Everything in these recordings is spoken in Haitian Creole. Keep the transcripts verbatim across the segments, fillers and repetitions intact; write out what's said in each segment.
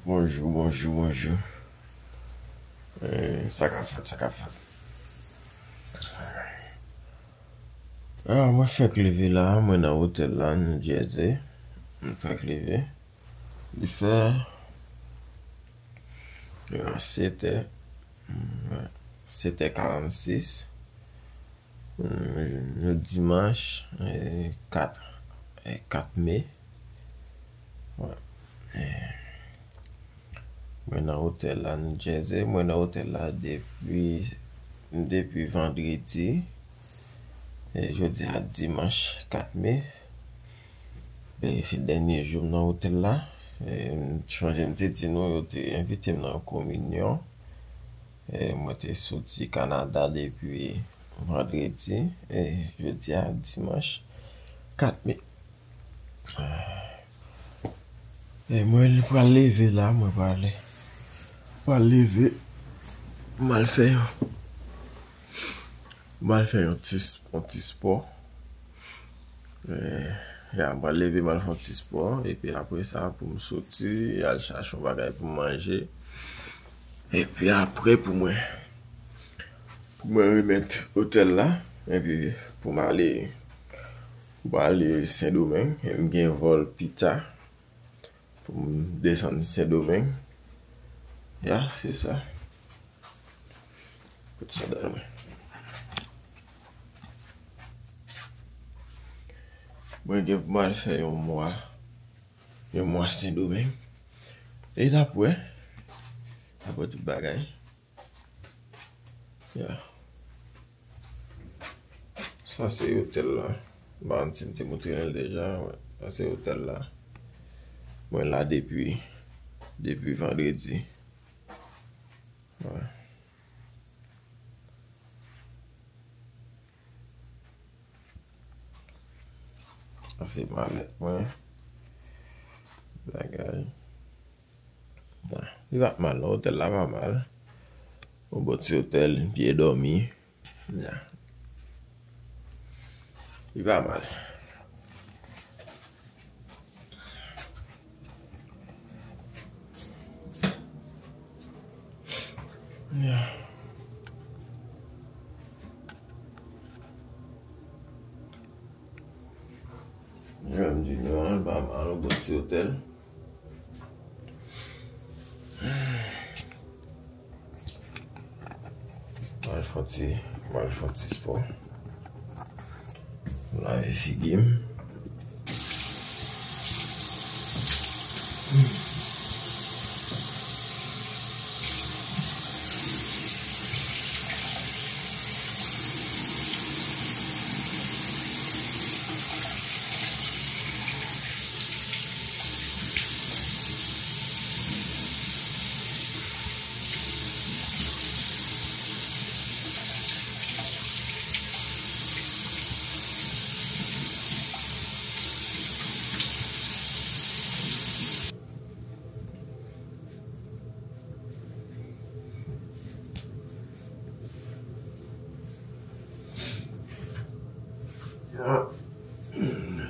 Bonjou, bonjou, bonjou. Eh, sa k ap fèt, sa k ap fèt. Ah, mwen fèk leve la, mwen nan otèl la, New Jersey. Mwen fèk leve. Li fè, eh, sèt è, mm, sèt è karannsis. Mm, nou dimanch, eh, kat, eh, kat me. Wè. Eh, mwen nan otèl la, New Jersey. Mwen nan otèl la depi, depi vandredi. E jodi a dimanch kat me. E se dènye jou m nan otèl la. E m sonje m te di nou, yo te envite m nan yon kominyon. E mwen te soti Kanada depi vandredi. E jodi a dimanch kat me. E mwen pral leve la, mwen pral, pral leve. M al fè yon, m al fè yon ti, yon ti spò. Eh, ya, m pral leve, m al fè yon ti spò. Epi apre sa, pou m soti, al chache yon bagay pou m manje. Epi apre, pou mwen, pou mwen remèt otèl la. Epi pou m ale, pou m ale Sendomeng. E m gen vòl pita pou m desann Sendomeng. Ya, se sa. Kot sandal mwen? Mwen gen pou m al fè yon mwa, yon mwa Sendomeng. E n ap wè. N ap wè tout bagay. Ya. Sa se otèl la. M pa konn si m te montre nou l deja. Wè. Sa se otèl la. Mwen la depi, depi vandredi. Wè. Sa se malèt mwen. Bagay. Ah, li pa mal, non, otèl la pa mal. Yon bon ti otèl, byen dòmi. Ya. Li pa mal. Ya. Jan m di nou an, li pa mal, yon bon ti otèl. M al fè yon ti, m al fè yon ti spò. M lave figi m.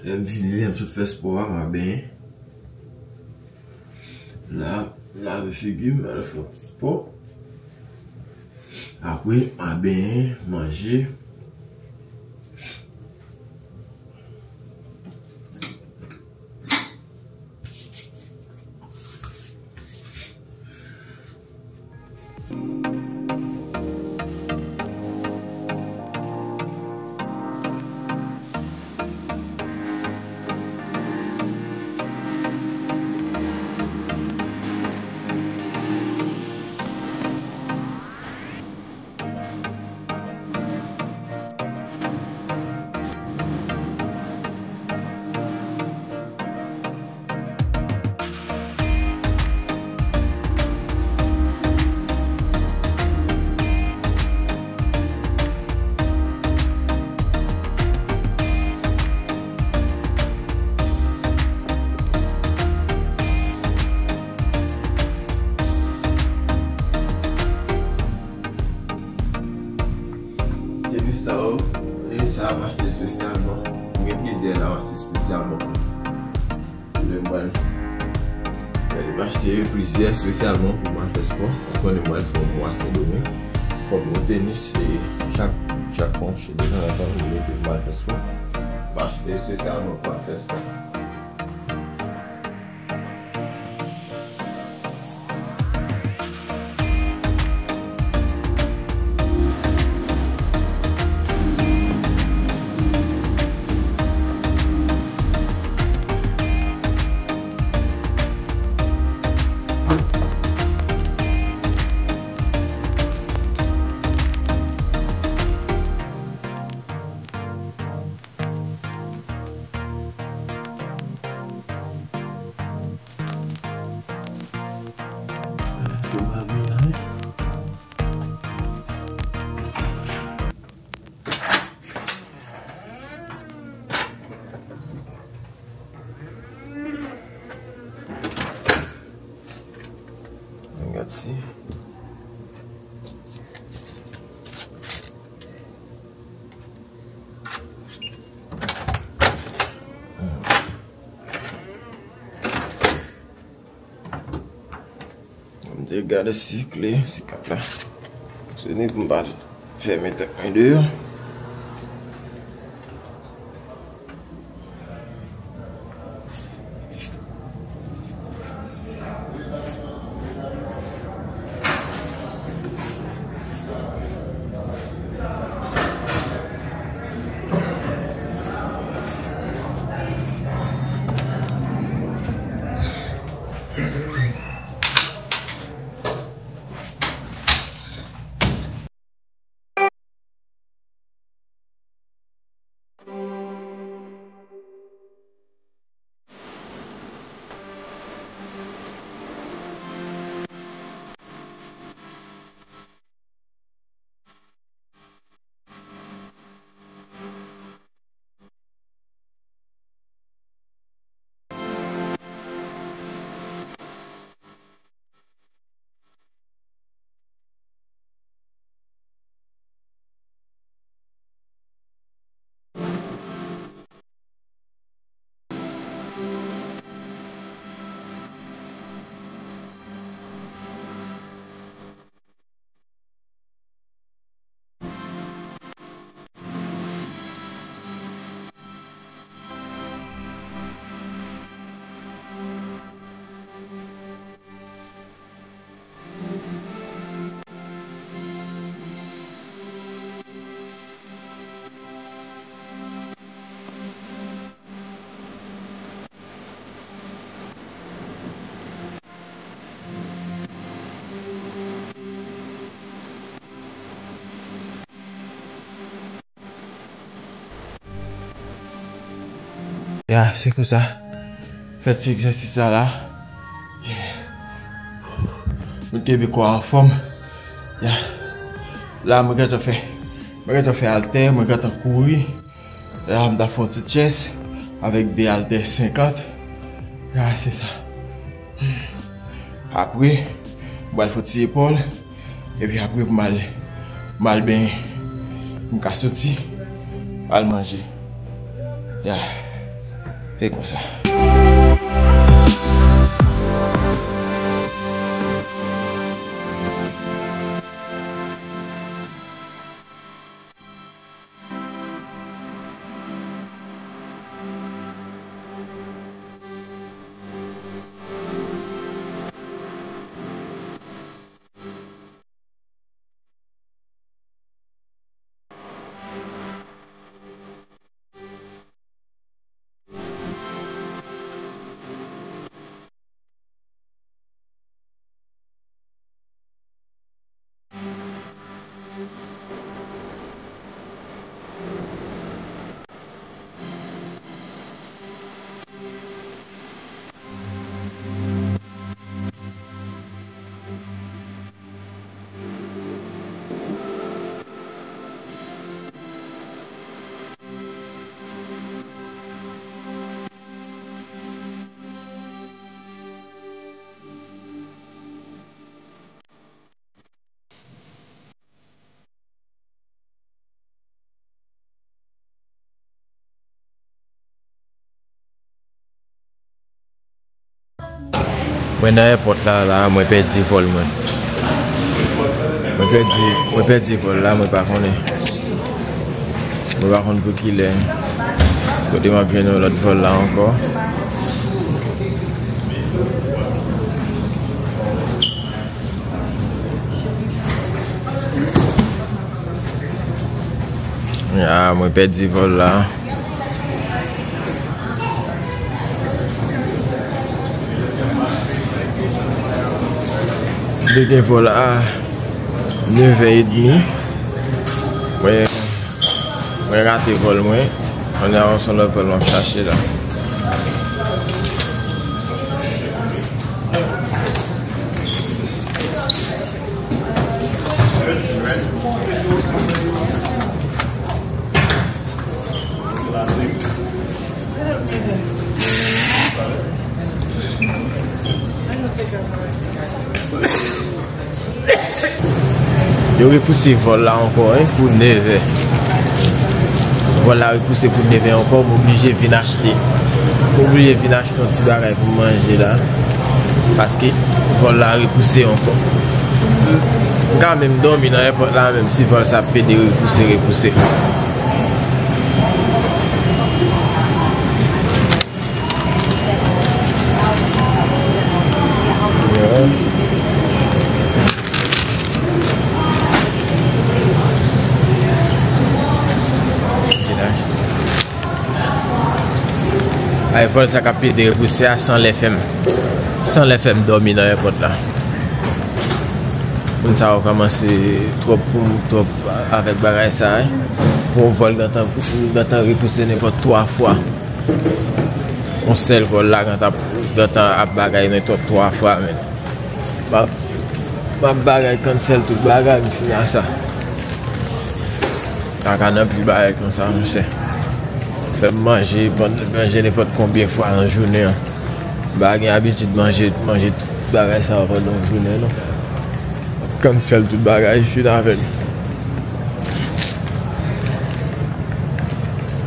Lè m fini, lè m sot fè spò a, m a benyen. La, lave figi m, al fè yon ti spò. Apre, m a benyen, manje. Depi sa yo, e sa a m achte espesyalman. M gen plizyè la m achte espesyalman pou lè m pral, M achte plizyè espesyalman pou m al fè spò. Ou konnen m al fè yon mwa Sendomeng. Fò m yo tenis e chak, chak mwa, detanzantan, m mete pou m al fè spò. M achte espesyalman pou m al fè spò. Gad si. M te gade si kle, si kat la fonksyone pou m pa fèmen tèt mwen deyò. Ya, se konsa. Fè ti egzèsis la la. Mwen kenbe kò a anfòm. Ya. La, mwen gentan fè. Mwen gentan fè altè, mwen gentan kouri. La, m ta fè yon ti chest avèk de altè senkant. Ya, se sa. Apre, m pral fè yon ti epòl. Epi apre pou m al, m al benyen. M ka soti, al manje. Ya. Se konsa. Mwen nan èpòt la, la, mwen pèdi vòl mwen. Mwen pèdi, mwen pèdi vòl la, mwen pa konnen. Mwen pa konn pou kilè. Kote m ap jwenn yon lòt vòl la ankò. Ah, mwen pèdi vòl la. Te gen vòl a nevè edmi. Mwen, mwen rate vòl mwen. Kounye a se yon lòt vòl m ap chache la. Yo repouse vòl la ankò, wi, pou nevè. Vòl la repouse pou nevè ankò, m oblije vin achte. M oblije vin achte yon ti bagay pou m manje la. Paske vòl la repouse ankò. M ka menm dòmi nan èpòt la, menm si vòl sa ap pede repouse, repouse. Ay, vòl sa k ap pede repouse a san lè fè m. San lè fè m dòmi nan èpòt la. Moun sa yo kòmanse twòp pou m, twòp avèk bagay sa, wi. Pou yon vòl gentan, gentan repouse nenpòt twa fwa. Yon sèl vòl la gentan, gentan ap bagay nenpòt twa fwa, men. M ap, m ap bagay cancel tout bagay, m fin a sa. Pa ka nan pil bagay konsa, monchè. Fè m manje, pandan, manje nenpòt konbyen fwa nan jounen an. M pa gen abitid manje, manje tout bagay sa yo pandan yon jounen, non. Cancel tout bagay, fin avè l.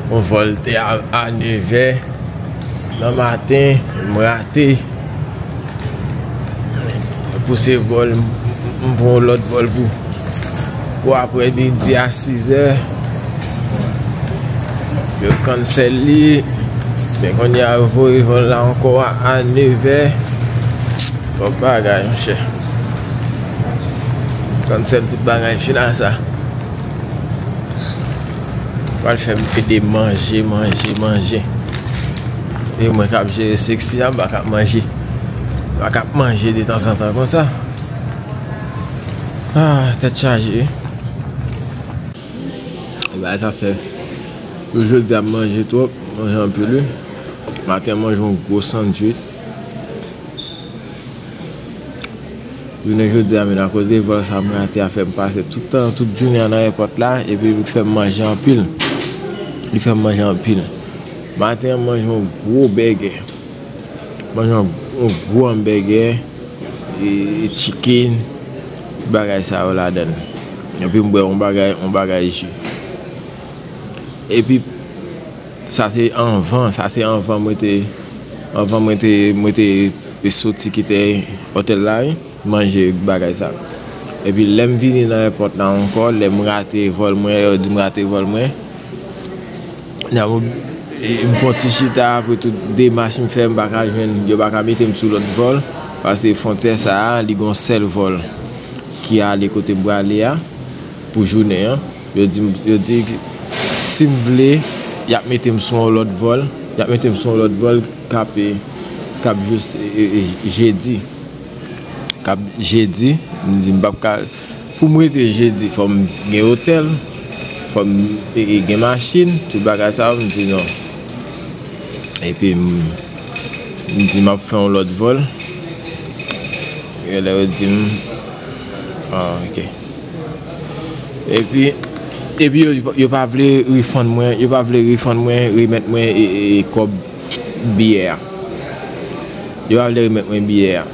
Yon vòl te a, a nevè nan maten, m rate. Pouse vòl, m, m, m pran yon lòt vòl pou, pou aprè midi a sizè. Yo cancel li. Men kounye a, yo voye vòl la ankò a, a nevè. Twòp bagay, monchè. Cancel tout bagay, fin a sa. Pral fè m pede manje, manje, manje. E mwen k ap jere seksi a, m pa ka ap manje. M pa ka ap manje detanzantan konsa. Ah, tèt chaje. E bagay sa fè. Pou jodi a, m manje twòp, manje anpil, wi. Maten, m manje yon gwo sandwich. Jounen jodi a, men akoz de vòl sa m rate a fè m pase tout tan, tout jounen an nan èpòt la, epi li fè m manje anpil. Li fè m manje anpil. Maten an, m manje yon gwo bègè. Manje yon, yon gwo anbègè, e, e chicken, bagay sa yo ladan l. Epi m bwè yon bagay, yon bagay ji. Epi, sa se anvan, sa se anvan mwen te, anvan mwen te, mwen te soti kite otèl la, wi, manje bagay sa. Epi lè m vini nan èpòt la ankò, lè m rate vòl mwen, lè yo di m rate vòl mwen, nan m, e, m fè yon ti chita, apre tout demach m fè, m pa ka jwenn, yo pa ka mete m sou lòt vòl, paske fwontyè sa a, li gen yon sèl vòl ki ale kote m prale a, pou jounen an. Yo di m, yo di si m vle, y ap mete m sou yon lòt vòl. Y ap mete m sou yon lòt vòl k ap, e, k ap jis, e, e, e, jedi. K ap jedi, m di m p ap ka, pou m rete jedi, fò m gen otèl, fò m, e, e, gen machin, tout bagay sa yo, m di non. Epi m, m di m ap fè yon lòt vòl. Yo lè yo di m, ah, ok. Epi, epi yo, yo pa vle refund mwen, yo pa vle refund mwen, remèt mwen, e, e, e, kòb biyè a. Yo pa vle remèt mwen biyè a.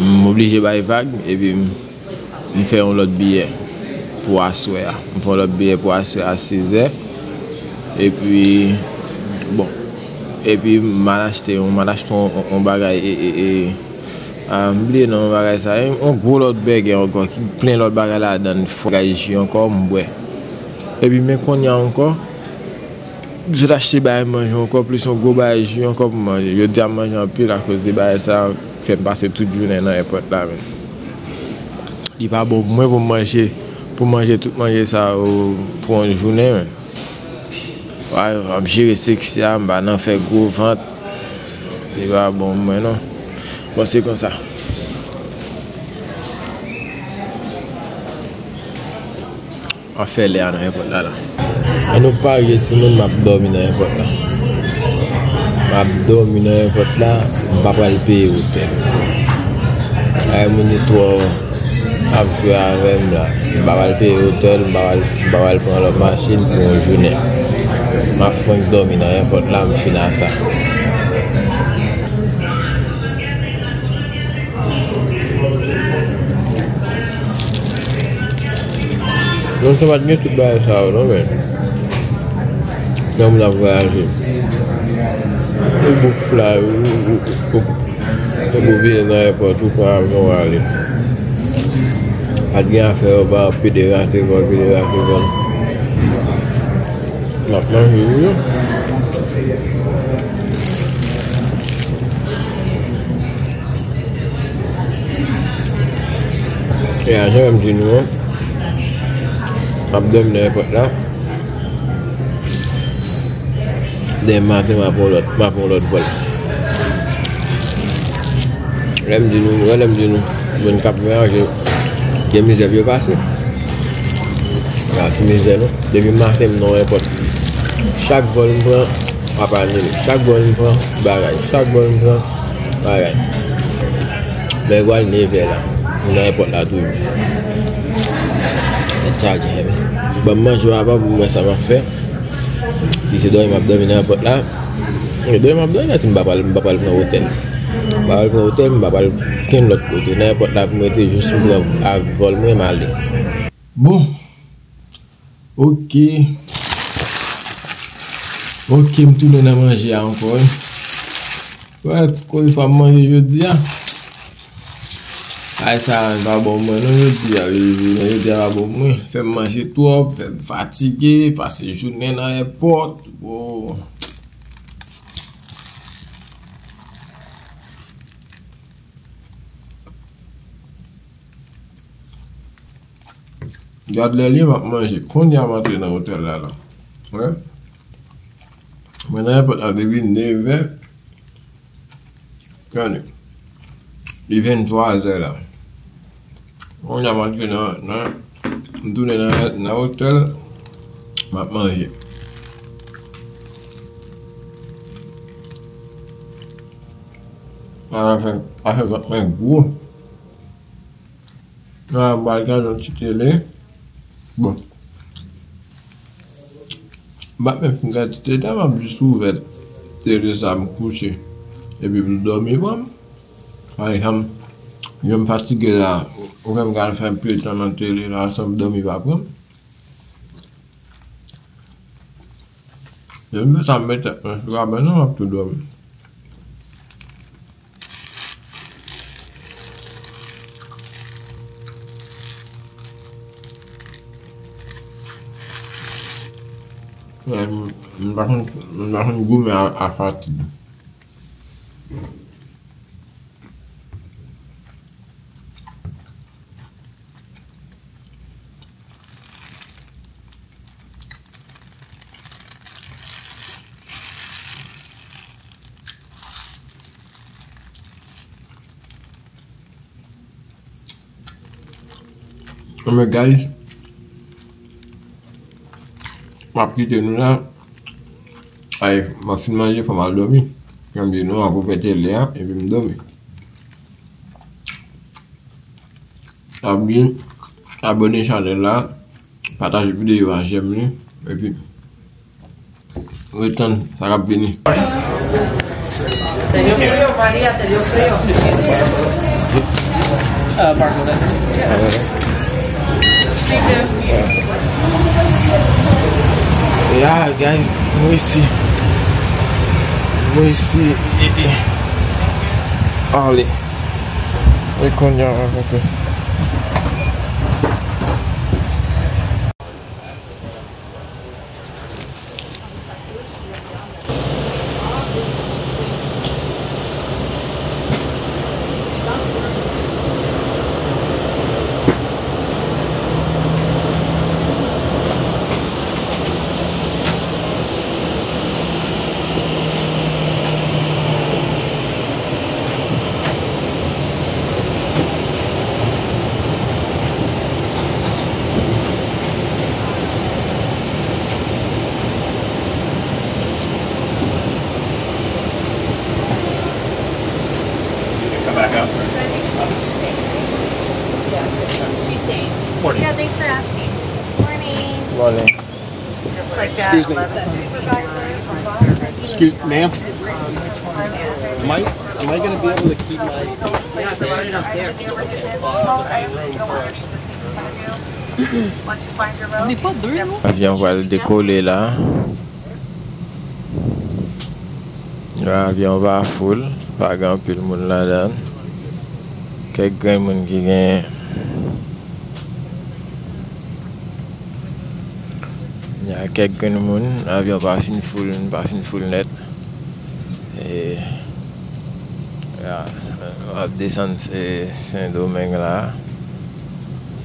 M oblije bay vag, epi m, m fè yon lòt biyè pou aswè a. M fè yon lòt biyè pou aswè a, sizè. Epi, bon, Epi m al achte, m al achte yon, yon, yon bagay, e, e, e, ah, m bliye non bagay sa, yon, yon gwo lòt bègè ankò, ki plen lòt bagay ladan l, fò bagay ji ankò, m bwè. Epi men kounye a ankò, m sot achte bagay manje ankò, plis yon gwo bagay ji ankò pou manje. Jodi a m manje anpil akoz de bagay sa, fè m pase tout jounen nan èpòt la menm. Li pa bon pou mwen pou m manje, pou m manje tout manje sa yo pou yon jounen menm. Wa, m ap jere sèks la, m pa nan fè gwo vant. Li pa bon pou mwen non. Bon, se konsa. M ap fè lè a nan èpòt la la. An nou parye timoun, m ap dòmi nan èpòt la. M ap dòmi nan èpòt la, m pa pral peye otèl. Ay moun yo twò ap jwe avè m la. M pa pral peye otèl, m pa pral, m pa pral pran lòt machin pou yon jounen. M ap fwenk dòmi nan èpòt la, m fin a sa. Non, sa pa t gen tout bagay sa yo, non, men. Lè moun ap vwayaje. Ou bouk fly, ou, ou, ou, ou, ou vini nan èpòt, ou pran avyon, ou ale. Pa t gen afè yo, ba, pede rate vòl, pede rate vòl. M ap manje, wi. E a, jan m di nou an, m ap dòmi nan èpòt la. Demen maten, m ap pran lòt, m ap pran lòt vòl. Lè m di nou, wè, lè m di nou, moun k ap vwayaje, gen mizè pou yo pase. Nan ti mizè, non. Depi maten, m nan yon èpòt. Chak vòl m pran, ap anile. Chak vòl m pran, bagay. Chak vòl m pran, bagay. Lè l pral nevè la, m nan èpòt la toujou. Tèt chaje, men. Ban m manje avan pou m wè sa m ap fè. Si se dòmi m ap dòmi nan èpòt la, e dòmi m ap dòmi la, si m pa pral, m pa pral pran otèl. M pa pral pran otèl, m pa pral kenn lòt kote. Nan èpòt la pou m rete jis m pran vòl mwen, m ale. Bon. Ok. Ok, m tounen nan manje a ankò, wi. Wè, konbyen fwa m manje jodi a? Ay, sa pa bon mwen, non, jodi a, wi, wi, non, jodi a pa bon mwen. Fè m manje twòp, fè m fatige, pase jounen nan èpòt. Wo. Gad lè li ye, m ap manje. Kounye a m antre nan otèl la, la. Wè. Mwen nan èpòt la depi nevè. Gade. Li venntwa zè la. Kounye a m antre nan, nan, m tounen nan, nan otèl. M ap manje. Afè, afè vant mwen gwo. Nan m pral gade yon ti tele. Bon. M pa t menm fin gade ti tele a, m ap jis ouvè tele sa, m kouche. Epi m dòmi pran m. Ay, jan m, jan m fatige la, ou fè m gade fè m pye tan nan tele la, san m dòmi pa pran m. Depi m fè sa, m met tèt mwen sou kabann nan, m ap tou dòmi. M, m pa konn, m pa konn goumen a, a fatig. Anben, guys, m ap kite nou la. Ay, m ap fin manje, fò m al dòmi. Jan m di nou, m ap ouvè tele a, epi m dòmi. Pa bliye abòne chanèl la, pataje videyo a, jèm li, epi ret tann sa k ap vini. Te dio frío, María, te dio frío. Ah, pardon. Yeah, guys, nou isi. Isi, e, e. Ale. E kounye a, mwen konprann. Morning. Excuse me. Excuse, ma'am. Am I, am I gonna be able to keep my? Avyon pral dekole la. Avyon pa foul, pa gen anpil moun ladan. Kèk grenn moun ki genyen. Gen kèk grenn moun, avyon pa fin foul, pa fin foul nèt. E, ya, m ap desann se Sendomeng la.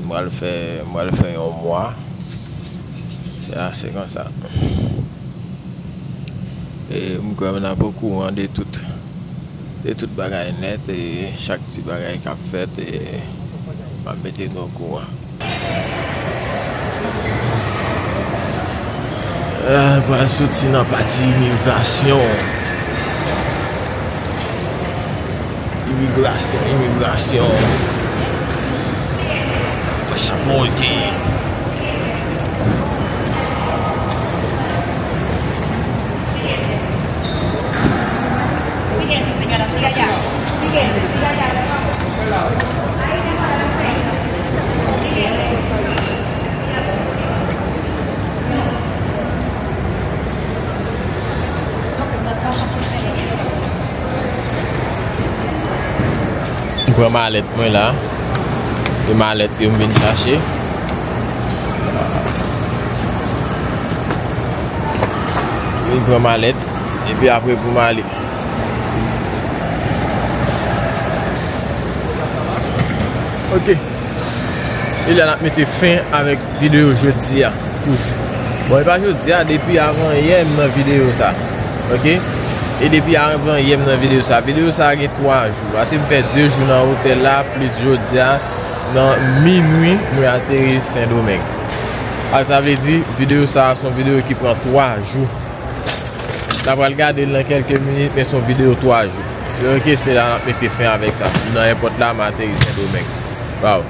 M pral fè, m pral fè yon mwa. Ya, se konsa. E m kwè m ap okouran de tout, de tout bagay nèt, e chak ti bagay k ap fèt, e m ap mete nou okouran. Ah, pral soti nan pati imigrasyon. Imigrasyon, imigrasyon. Fè chapo te. M pran malèt mwen la. Se malèt yo m vin chache. Vin pran malèt. Epi apre pou m ale. Ok. E la n ap mete fen avèk videyo jodi a. Pou j-, bon, e pa jodi a, depi avan yè m nan videyo sa. Ok? E depi avan yè m nan videyo sa. Videyo sa gen twa jou. Paske m fè de jou nan otèl la, plis jodi a, nan minwi, mwen ateri Sendomeng. A, sa vle di, videyo sa a se yon videyo ki pran twa jou. N a pral gade l nan kèlke minit, men se yon videyo twa jou. Ok, se la n ap mete fen avèk sa. M nan èpòt la, m ateri Sendomeng. Waw.